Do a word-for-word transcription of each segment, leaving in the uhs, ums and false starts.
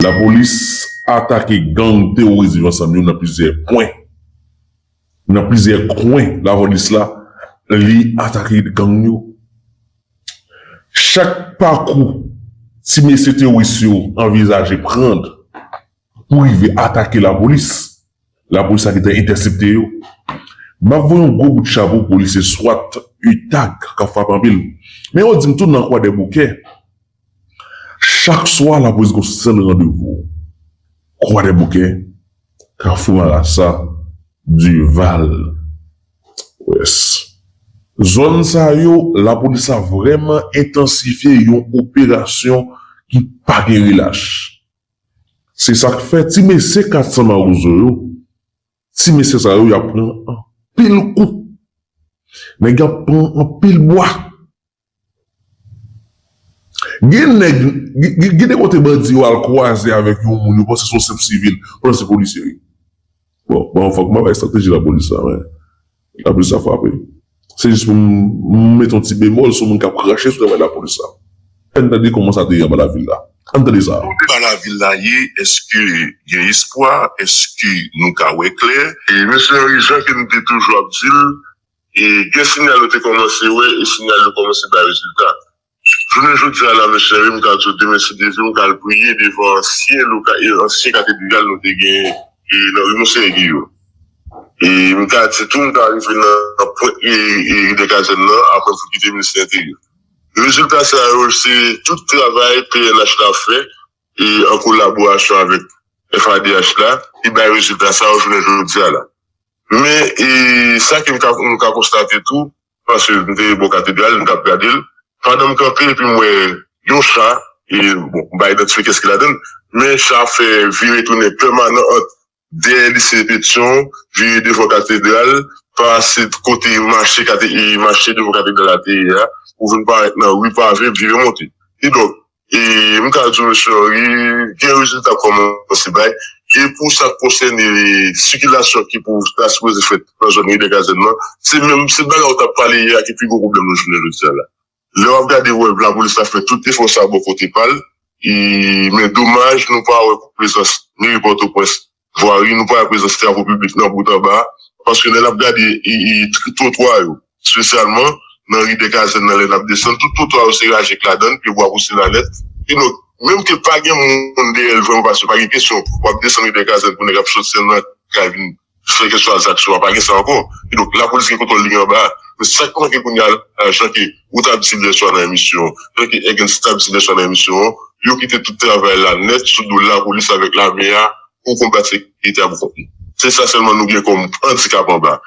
Lapolis atake gang teworis Viv Ansanm yo nan plizyè pwen. Nan plizyè kwen lapolis la, li atake gang yo. Chak pakou ti mesye teworis yo anvizaje pran pou rive atake lapolis, lapolis la gentan entèsepte yo. M ap voye yon gwo bout chapo pou polisye swat, utag k ap frape anpil. Men yo di m tou nan Kwadèboukè, chak swa lapolis gon sèl randevou. Kwadèboukè, Kafou Marasa, Dival, Wès. Zòn sa yo, lapolis la vrèman entansifye yon operasyon ki pa gen rilach. Se sa k fè ti mesye kat san Mawouzo yo, ti mesye sa yo, y ap pran anpil kou. Nèg y ap pran anpil bwa. Gen nèg, gen, gen de kote bandi yo al kwaze avèk yon moun, yo panse se yon senp sivil, pandan se polisye wi. Bon, bon, fòk mwen bay estrateji lapolis la, men lapolis la frape. Se jis pou m, m mete yon ti bemòl sou moun k ap krache sou travay lapolis la. Ann tande kòman sa te ye anba lavil la. Ann tande sa. Anba lavil la ye, èske gen espwa? Èske nou ka wè klè? E mesye Henry, jan ke nou te toujou ap di l, e gen sinyal nou te kòmanse wè, e sinyal yo kòmanse bay rezilta. Jounen jodi a la, mesye Henry, m ka di w demen, si Dye vle, m ka al priye devan ansyen loka-, e ansyen katedral nou te gen, e nan ri Monseyè Giyo. E m ka di tou, m ka rive nan, nan pwent, e, e, ri dè Kazèn nan, apre m fin kite ministè Enteryè. Rezilta sa yo, se tout travay P N H la fè, e an kolaborasyon avèk F A D H la, ki bay rezilta sa yo jounen jodi a la. Men, e, sa ke m ka, m ka konstate tou, paske m te bò katedral, m t ap gade l, pandan m kanpe epi m wè yon cha, e, bon, m pa idantifye kiyès ki ladan l, men cha fè vire tounen pèmanan ant dèyè lise Petyon, vire devan katedral, pase kote mache kate-, e, mache devan katedral la te ye a, pou vin parèt nan ri pave, vire monte. Kidonk, e, m ka di w, mesye Henry, gen rezilta k kòmanse bay. E pou sa k konsène sikilasyon ki pou ta sipoze fèt nan zòn ri dè Kazèn nan, se menm, se bagay ou t ap pale yè a ki pi gwo pwoblèm nou jounen jodi a la. Lè w ap gade, w wè lapolis la fè tout efò sa bò kote pa l, e, men domaj, nou pa wè prezans meri Pòtoprens, vwari, nou pa wè prezans travo piblik nan bout anba, paske lè n ap gade, e, e, tr-, twotwa yo, espesyalman nan ri dè Kazèn nan, lè n ap desann, tout twotwa yo se raje k ladan l, pyebwa pouse la nèt. Kidonk, menm ke pa gen moun dèyè l vrèman, paske pa gen kesyon w ap desann ri dè Kazèn pou nèg ap soti nan kay vin fè kèlkeswa zaksyon an, pa gen sa ankò. Kidonk, lapolis gen kontwòl li anba. Men sa k manke kounye a la, jan ke ou t ap di l yèswa nan emisyon, jan ke Evens t ap di l yèswa nan emisyon an, yo kite tout travay la nèt sou do lapolis avèk lame a pou konbat sekirite a pou kont li. Se sa sèlman nou gen kòm andikap anba.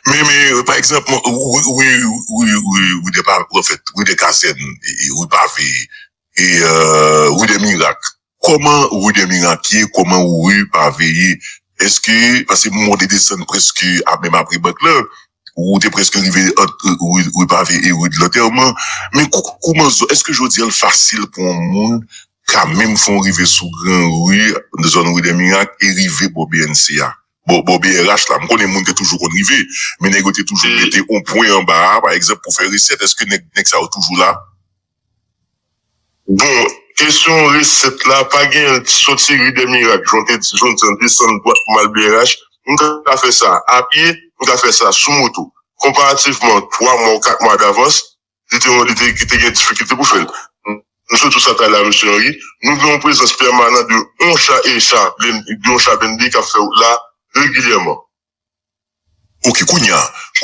Men, men, pa egzanp, wi, wi, wi, wi, wi, wi, de pa, anfèt, wi de Kazèn, e, e, wi pave, e, e, wi de Mirak. Kòman wi de Mirak ye? Kòman wi pave ye? Èske, paske m wè w te desann prèske a, menm apre bank lan, ou te prèske rive ant, e, wi, wi pave e wi de lantèman. Men kou-, kouman zòn, èske jodi a l fasil pou yon moun ka menm fè yon rive sou Gran Ri, zòn wi de Mirak, e rive bò B N C a? Bò, bò B R H la, m konnen moun te toujou konn rive, men nèg yo te toujou mete yon pwen anba a, pa egzanp, pou fè resèt. Èske nèg, nèg sa yo toujou la? Bon, kesyon resèt la, pa gen soti ri dè Mirak, jan w te di, jan w di an, desann dwat pou m al B R H, m ka fè sa apye, m ka fè sa sou moto. Konparativman, twa mwa ou kat mwa davans, li te, li te, li te gen difikilte pou fè l. M sot sou sa talè a, mesye Henry. Nou gen yon prezans pèmanan de yon cha e cha, blen-, de yon cha blende k ap fè wout la regilyèman. Ok, kounye a,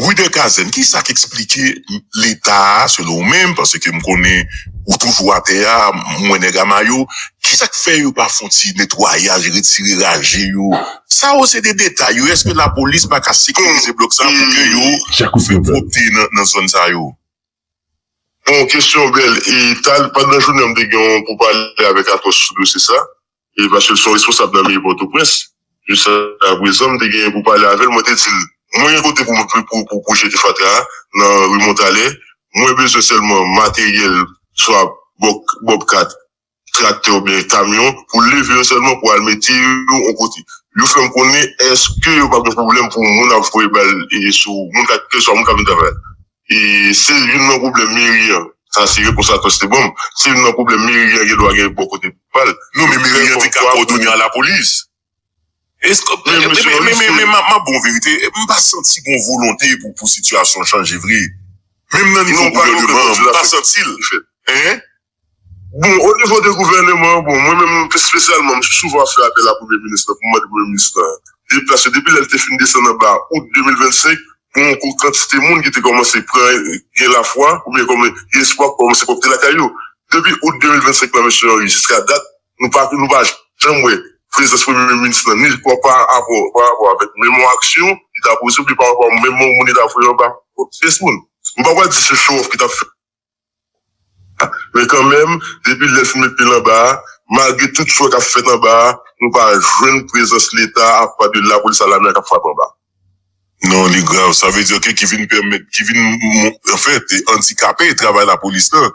wi de Kazèn, ki sa k eksplike leta a, selon ou menm, paske m konnen ou toujou atè a, m wè nèg a mayo, ki sa k fè yo pa fè yon ti netwayaj, retire raje yo? Sa yo se de detay, wi. Èske lapolis pa ka sekirize blòk sa pou ke yo fè pwòpte nan, nan zòn sa yo? Bon, kesyon bèl. E tal-, pandan jounen an, m te gen yon poupale avèk Atos sou dosye sa. E paske l se yon responsab nan meri Pòtoprens. Jiska prezan, m te gen poupale avè l, mwen te di l, mwen gen kote pou mwen, pou, pou, pou, pou jete fatra a, nan ri Montalè. Mwen bezwen sèlman materyèl, swa bòb-, bòbkat, traktè oubyen kamyon, pou leve yo sèlman, pou al mete yo yon kote. Yo fè m konnen, èske yo p ap gen pwoblèm pou moun ap voye bal, e, sou moun k ap, kèlkeswa moun k ap vin travay? E se youn nan pwoblèm meri an. sa se repons Atos te ban m. Si l nan pwoblèm, meri an gen dwa gen bò kote pa l. Non, men meri an te ka kòdone a lapolis. Èske, men, men, men, men, men, men, m ap, m ap ba w verite, m pa santi gen yon volonte pou, pou sitiyasyon chanje vre. Menm nan nivo gouvèneman an, m pa santi l. Hein? Bon, o nivo de gouvèneman an, bon, mwen menm espesyalman, m souvan ap fè apèl a premye minis lan pou m mande premye minis lan deplase. Depi lè l te fin desann anba out de mil vennsenk, gen yon gwo kantite moun ki te kòmanse pran, gen lafwa, oubyen kòman, gen espwa pou kòmanse kòmte lakay yo. Depi out de mil vennsenk la, mesye Henry, jiska dat, nou pa, nou pa janm wè prezans premye minis lan, ni pa, pa rapò, pa rapò avèk menm yon aksyon li ta poze, oubyen pa rapò menm yon moun li ta voye anba. Yes, moun. M pa pral di se show off ki t ap fèt. Men kanmenm, depi lè l fin met pye l anba a, malgre tout chwa k ap fèt anba a, nou pa jwenn prezans Leta, apa de lapolis a lame a k ap frape anba. Non, li grav. Sa vle di ke ki vin pèmèt, ki vin, anfèt, andikape travay lapolis lan.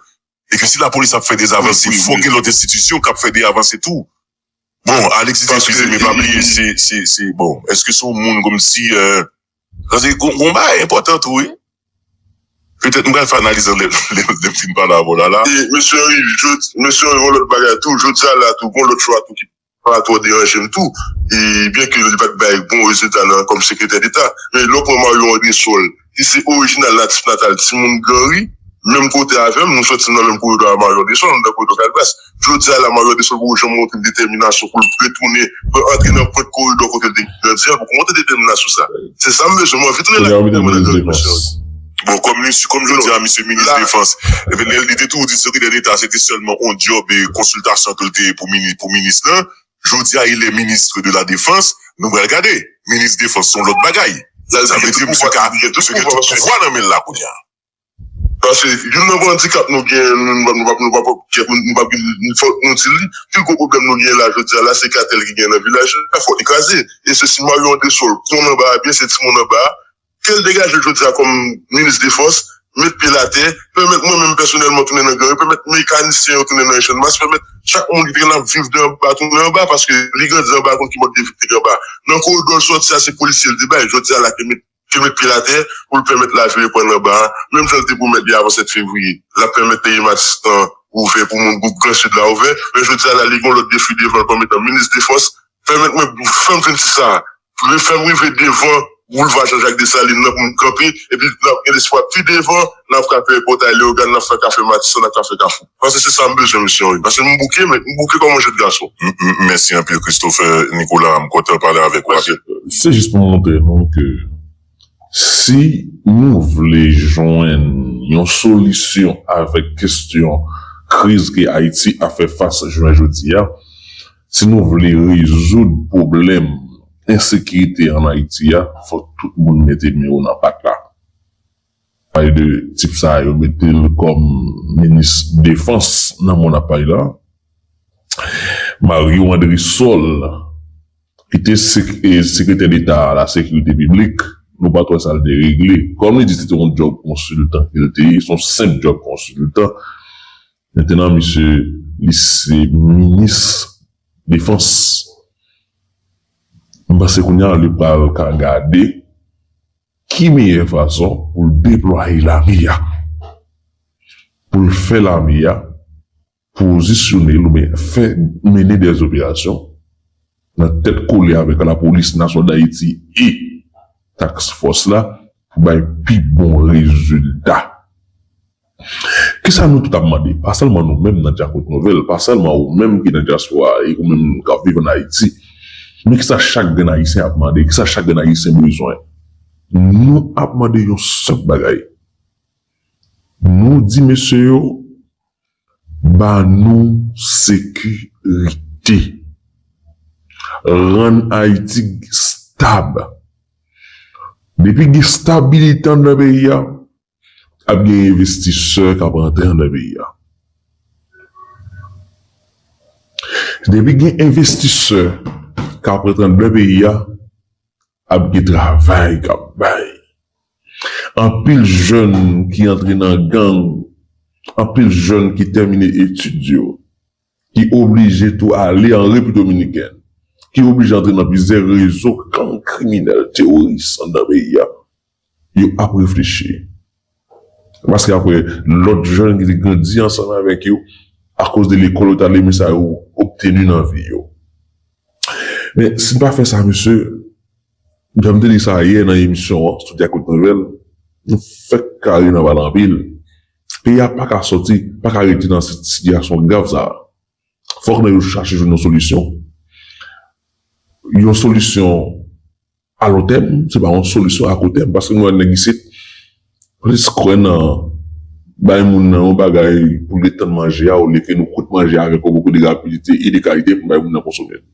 E ke si lapolis ap fè de avanse, fò gen lòt enstitisyon k ap fè de avanse tou. Bon, Alexis, eskize m, men pa bliye, se, se, se, bon, èske se yon moun kòmsi, euh, paske gon, gon bagay enpòtan tou, wi. Petèt m pral fè analiz an lè, lè, lè m fin pale avè w la, la. E, mesye Henry, jodi, mesye Henry, yon lòt bagay tou, jodi a la tou, gon lòt chwa tou ki pa twò deranje m tou. E byen ke li pa t bay bon rezilta nan, kòm sekretè deta, men lè w pran Marion Andrésol, ki se orijinal natif natal timoun Granri, menm kote avè m, nou sòti nan menm koridò a Marion Andrésol, nou nan koridò Kalbas. Jodi a la, Marion Andrésol poko janm montre detèminasyon pou l retounen, pou l antre nan pwent koridò kote l te grandi an, poko montre detèminasyon sa. Se sa m bezwen, m anvi tounen lakay mwen nan Granri, mesye. Bon, kòm misye, kòm jodi a, misye minis defans, ebyen, lè li te toujou di sekretè deta, se te sèlman yon djòb e konsiltasyon ke l te ye pou mini-, pou minis lan. Jodi a, il est ministre de la défense. Nou pral gade. Minis defans se yon lòt bagay. Sa vle di misye ka, misye gen tout pouvwa nan men l la kounye a. Paske youn nan gwo andikap nou gen, nou, nou, nou, nou, nou, nou, nou, nou, nou, nou, nou, nou di li, pi gwo pwoblèm nou gen la jodi a la, se katèl ki gen nan vilaj la, fòk li kraze. E se si Marion Andrésol konn anba a byen, se timoun anba a, ke l degaje l jodi a kòm minis defans, met pye l atè, pèmèt mwen menm pèsonèlman tounen nan Granri, pèmèt mekanisyen yo tounen nan Echanmas, pèmèt chak moun ki te gen ap viv de anba tounen anba, paske li grandi anba, konn ki mòd de vi li te gen anba. Nan koridò l sòti a, se polisye l te bay, jodi a la ke met, ke met pye l atè pou l pèmèt lavi reprann anba a, menm jan l te pwomèt li avan sèt fevriye. L ap pèmèt peyi Matis lan ouvè pou moun, gwoup Gran Sid la ouvè, men jodi a la, li gen yon lòt defi devan l kòm etan minis defans, pèmèt mwen, fè m fin di sa, fè m rive devan boulva Jean-Jacques Dessalines nan pou m kanpe, epi n ap gen lespwa pi devan, n ap ka fè pòtay Leyogàn, n ap fè kafe Matisan, n ap ka fè Kafou. Paske se sa m bezwen, mesye Henry. Paske m bouke, men m bouke kòm yon jèn gason. M, m, mèsi anpil, Christopher Nicolas. M kontan pale avèk ou. Mèsi. Se jis pou montre nou ke si nou vle jwenn yon solisyon avèk kesyon kriz ke Ayiti ap fè fas jounen jodi a, si nou vle rezoud pwoblèm ensekirite ann Ayiti a, fòk tout moun mete men yo nan pat la. Pale de tip sa yo mete l kòm minis defans nan moman n ap pale la. Marion Andrésol, ki te sek-, e, sekretè deta a la sekirite piblik, nou pa t wè sa l te regle. Kòm li di se te yon djòb konsiltan ke l te ye, se yon senp djòb konsiltan. Mentnan, misye, li se minis defans. M panse kounye a, li pral ka gade ki meyè fason pou l deplwaye lame a, pou l fè lame a pozisyone l oubyen fè, mennen dè operasyon nan tèt kole avèk Lapolis Nasyonal Dayiti e Task Force la pou bay pi bon rezilta. Kisa nou tout ap mande? Pa sèlman nou menm nan Dyakout Nouvèl, pa sèlman ou menm ki nan dyaspora a e ou menm k ap viv ann Ayiti, men kisa chak grenn Ayisyen ap mande? Kisa chak grenn Ayisyen bezwen? Nou ap mande yon senp bagay. Nou di mesye yo, ba nou sekirite. Rann Ayiti stab. Depi gen stabilite anndan peyi a, ap gen envestisè k ap rantre anndan peyi a. Depi gen envestisè k ap rantre anndan peyi a, ap gen travay k ap bay. Anpil jèn ki antre nan gang, anpil jèn ki tèmine etid yo, ki oblije tou ale an Repiblik Dominikèn, ki oblije antre nan plizyè rezo gang kriminèl, teworis anndan peyi a, yo ap reflechi. Paske apre, lòt jèn ki te grandi ansanm avèk yo, akoz de lekòl yo, yo t al renmen sa yo obteni nan vi yo. Men, si n pa fè sa, mesye, jan m te di sa yè nan emisyon an, sou Dyakout Nouvèl, nou fèk kare nan pale anpil. Peyi a pa ka sòti, pa ka rete nan sit-, sitiyasyon grav sa a. Fòk nèg yo chache jwenn yon solisyon. Yon solisyon a long tèm, se pa yon solisyon a kou tèm, paske nou wè nèg isit plis kwè nan bay moun nan yon bagay pou l ret tann manje a, olye ke nou kout manje a avèk yon bokou de rapidite e de kalite pou bay moun nan konsome l.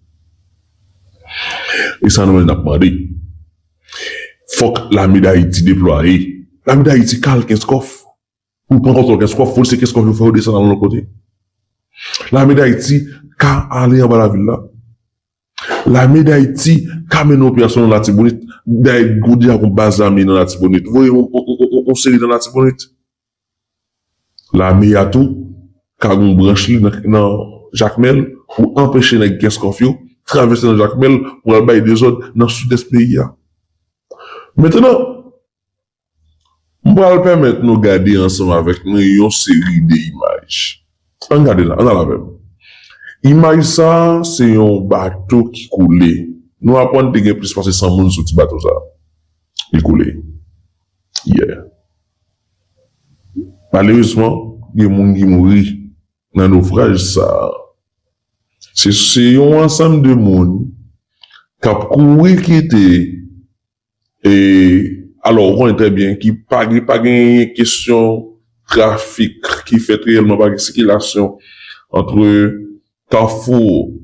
E sa nou menm n ap mande. Fòk Lame Dayiti deplwaye. Lame Dayiti ka al Kenskòf. Pou pran kontwòl Kenskòf, fò se Kenskòf yo fè yo desann al yon lòt kote. Lame Dayiti ka ale anba lavil la. Lame Dayiti ka mennen operasyon nan Latibonit. Dayè, gon deja gon baz lame nan Latibonit. Voye yon, yon, yon, yon, yon seri nan Latibonit. Lame a tou ka gon branch li nan, nan Jakmèl pou anpeche nèg Kenskòf yo travèse nan Jakmèl pou al bay dezòd nan sidès peyi a. Mentnan, m pral pèmèt nou gade ansanm avèk mwen yon seri de imaj. Ann gade la, ann al avè m. Imaj sa a, se yon bato ki koule. Nou aprann te gen plis pase san moun sou ti bato sa a. Li koule. Yeah. Malerezman, gen moun ki mouri nan nofraj sa a. Se, se yon ansanm de moun k ap kouri kite, e, alò, ou konnen trè byen ki pa gen, pa gen kesyon trafik ki fèt reyèlman, pa gen sikilasyon antre Kafou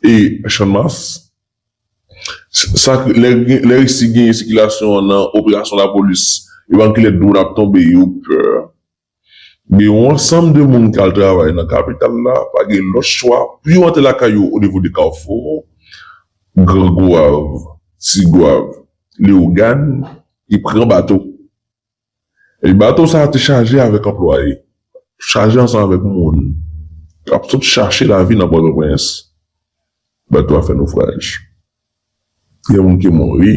e Channmas. Sa, lè, lè resi genyen sikilasyon an nan operasyon lapolis, yo pa gen kilè dwòn ap tonbe, yo pè. Gen yon ansanm de moun k al travay nan kapital la, pa gen lòt chwa pou yo antre lakay yo o nivo de Kafou, Gran Gwav, Ti Gwav, Leyogàn, e pran bato. E bato sa a te chaje avèk anplwaye, chaje ansanm avèk moun k ap sot chache lavi nan Pòtoprens. Bato a fè nofraj. Gen moun ki mouri.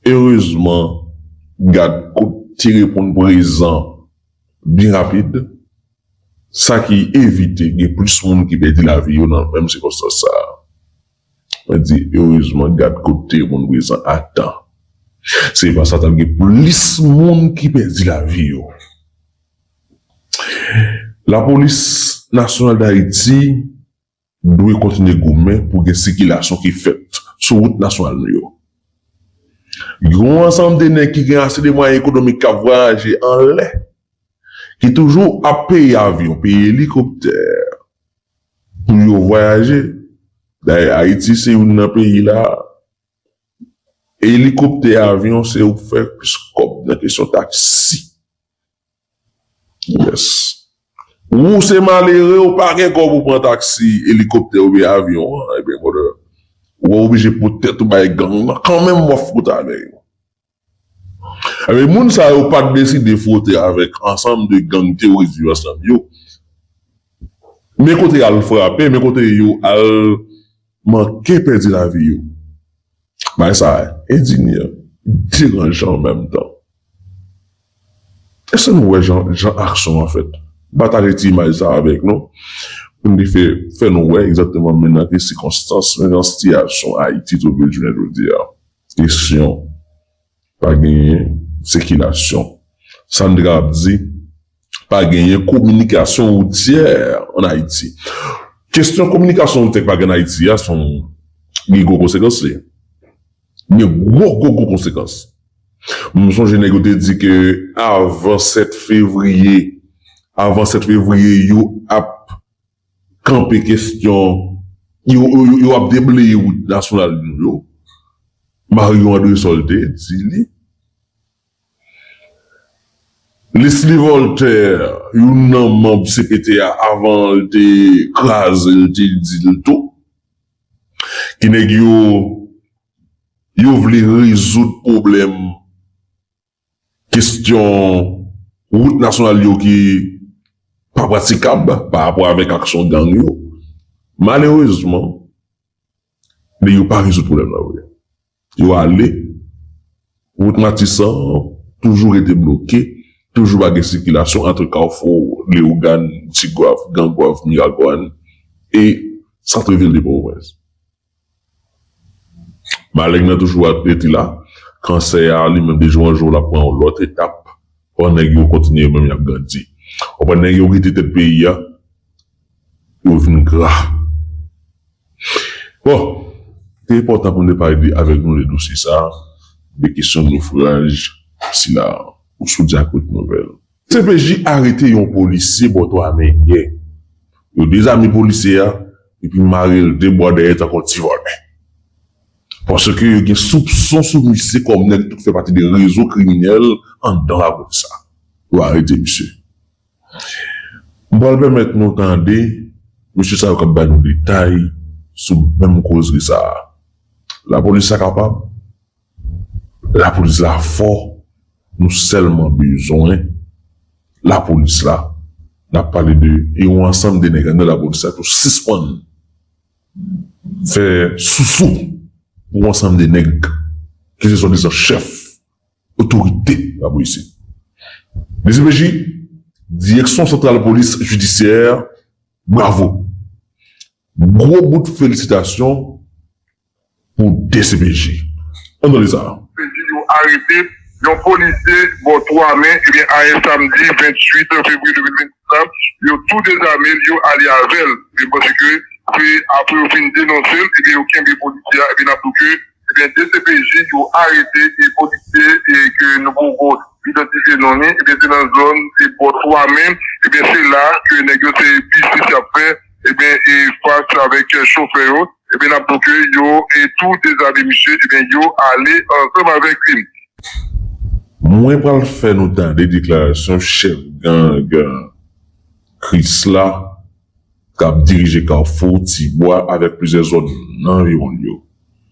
Erezman, gad kot te reponn prezan byen rapid, sa ki evite gen plis moun ki pèdi lavi yo nan menm sikonstans sa a. Mwen di, erezman, gad kot te reponn prezan a tan. Se pa sa, t ap gen plis moun ki pèdi lavi yo. Lapolis Nasyonal Dayiti dwe kontinye goumen pou gen sikilasyon ki fèt sou wout nasyonal nou yo. Gen yon ansanm de nèg ki gen ase de mwayen ekonomik k ap vwayaje anlè, ki toujou ap peye avyon, peye elikoptè pou yo vwayaje. Dayè, Ayiti se youn nan peyi la, elikoptè, avyon, se ou k fè plis kòb nan kesyon taksi. Yes. Ou se malere, ou pa gen kòb ou pran taksi, elikoptè oubyen avyon an, ebyen, brother, ou oblije pot tèt ou bay gang nan, kanmenm w ap fwote avè yo. Ebyen, moun sa yo pa t deside fwote avèk ansanm de gang teworis Viv Ansanm yo. Men kote y al frape, men kote yo al manke pèdi lavi yo. Bagay sa a endiyan, deranjan an menm tan. Èske nou wè jan, jan aksyon an fèt? Pataje ti imaj sa a avèk nou, pou n te fè, fè nou wè egzakteman men nan ki sikonstans, men nan sitiyasyon Ayiti twouve l jounen jodi a. Kesyon, pa genyen sikilasyon. Sa n te kapab di, pa genyen kominikasyon woutyè ann Ayiti. Kesyon kominikasyon woutyè ki pa gen ann Ayiti a, se yon, gen gwo konsekans li. Gen gwo, gwo, gwo konsekans. M sonje nèg yo te di ke avan sèt fevriye, avan sèt fevriye, yo ap kanpe kesyon, yo, yo, yo, yo ap debleye wout nasyonal nou yo. Mario Andrésol te di li. Leslie Voltaire, youn nan manm C P T a, avan l te kraze, l te di l tou. Ki nèg yo, yo vle rezoud pwoblèm kesyon wout nasyonal yo ki pa pratikab pa rapò avèk aksyon gang yo. Malerezman, men yo pa rezoud pwoblèm nan vre. Yo ale, wout Matisan an toujou rete bloke Toujou pa gen sikilasyon ant Kafou Leyogàn, Tigwav, Gangwav, Miragwàn e sant vil de Pòtoprens. Maleng nan toujou ap rete la. Kansè a, li menm, de jou an jou, l ap pran yon lòt etap. Pandan nèg yo kontinye, yo menm, y ap grandi. Ou pran nèg yo kite tèt peyi a, yo vin gra. Bon, te enpòtan pou nou te pale de, avèk nou de dosye sa, de kesyon nofraj sila, ou sou Dyakout Nouvèl. D C P J arete yon polisye bò twa men yè. Yo dezame polisye a, epi mare l de bò dèyè tankou yon ti vòlè. Paske yo gen soupson sou misye kòm nèg ki fè pati de rezo kriminèl anndan lapolis la. Yo arete misye. M pral pèmèt nou tande mesye sa yo k ap bay nou detay sou menm kozri sa a. Lapolis la kapab, lapolis la fò, nou sèlman bezwen lapolis la. N ap pale de yon ansanm de nèg anndan lapolis la tou sispann fè sousou pou yon ansanm de nèg ki se swadizan chèf otorite lapolis. D C P J, Direksyon Santral Polis Jidisyè, bravo. Gwo bout felisitasyon pou D C P J. Ann tande sa. D C P J yo arete yon polisye bò twa men, ebyen, ayè samdi venntuit fevriye de mil vennsis la, yo tou dezame l, yo ale avè l. Ebyen, paske se apre yo fin denonse l, ebyen, yo kenbe polisye a, ebyen, n ap di w ke Ebyen, D C P J yo arete e polisye e ke nou poko idantifye non li, ebyen, se nan zòn, se bò twa men, ebyen, se la ke nèg yo se bisnis y ap fè, ebyen, e fas avèk chofè yo, ebyen, n ap di w ke yo e tou dezame misye, ebyen, yo ale ansanm avèk li. Mwen pral fè nou tande deklarasyon chèf gang Krisla k ap dirije Kafou Tibwa avèk plizyè zòn nan anviwon l yo.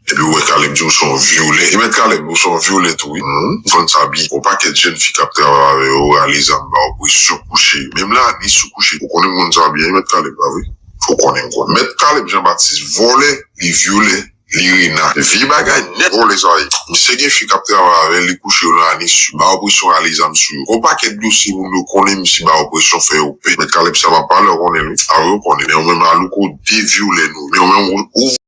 Epi ou wè Caleb di w se yon vyolè. E mèt Caleb, ou se yon vyolè tou, wi. Humm, m konn sa byen. Gon pakèt jèn fi k ap travay avè yo, rale zam, ba yo presyon, kouche. Menm Lanis ou kouche. Ou konnen m konn sa byen, wi, mèt Caleb, pa vre? Ou konnen m konn. Mèt Caleb Jean Baptiste, vòlè, li vyolè, li rena. Vye bagay nèt vòlè sa ye. Misye gen fi k ap travay avè l, li kouche yo Lanis, ba yo presyon, rale zam sou yo. Gon pakèt dosye moun yo konnen misye ba yo presyon, fè yo pè. Mèt Caleb sa m ap pale, ou konnen l, wi. A wi, ou konnen. Men ou menm Alouko, de vyolè nou. Men ou menm ou, ou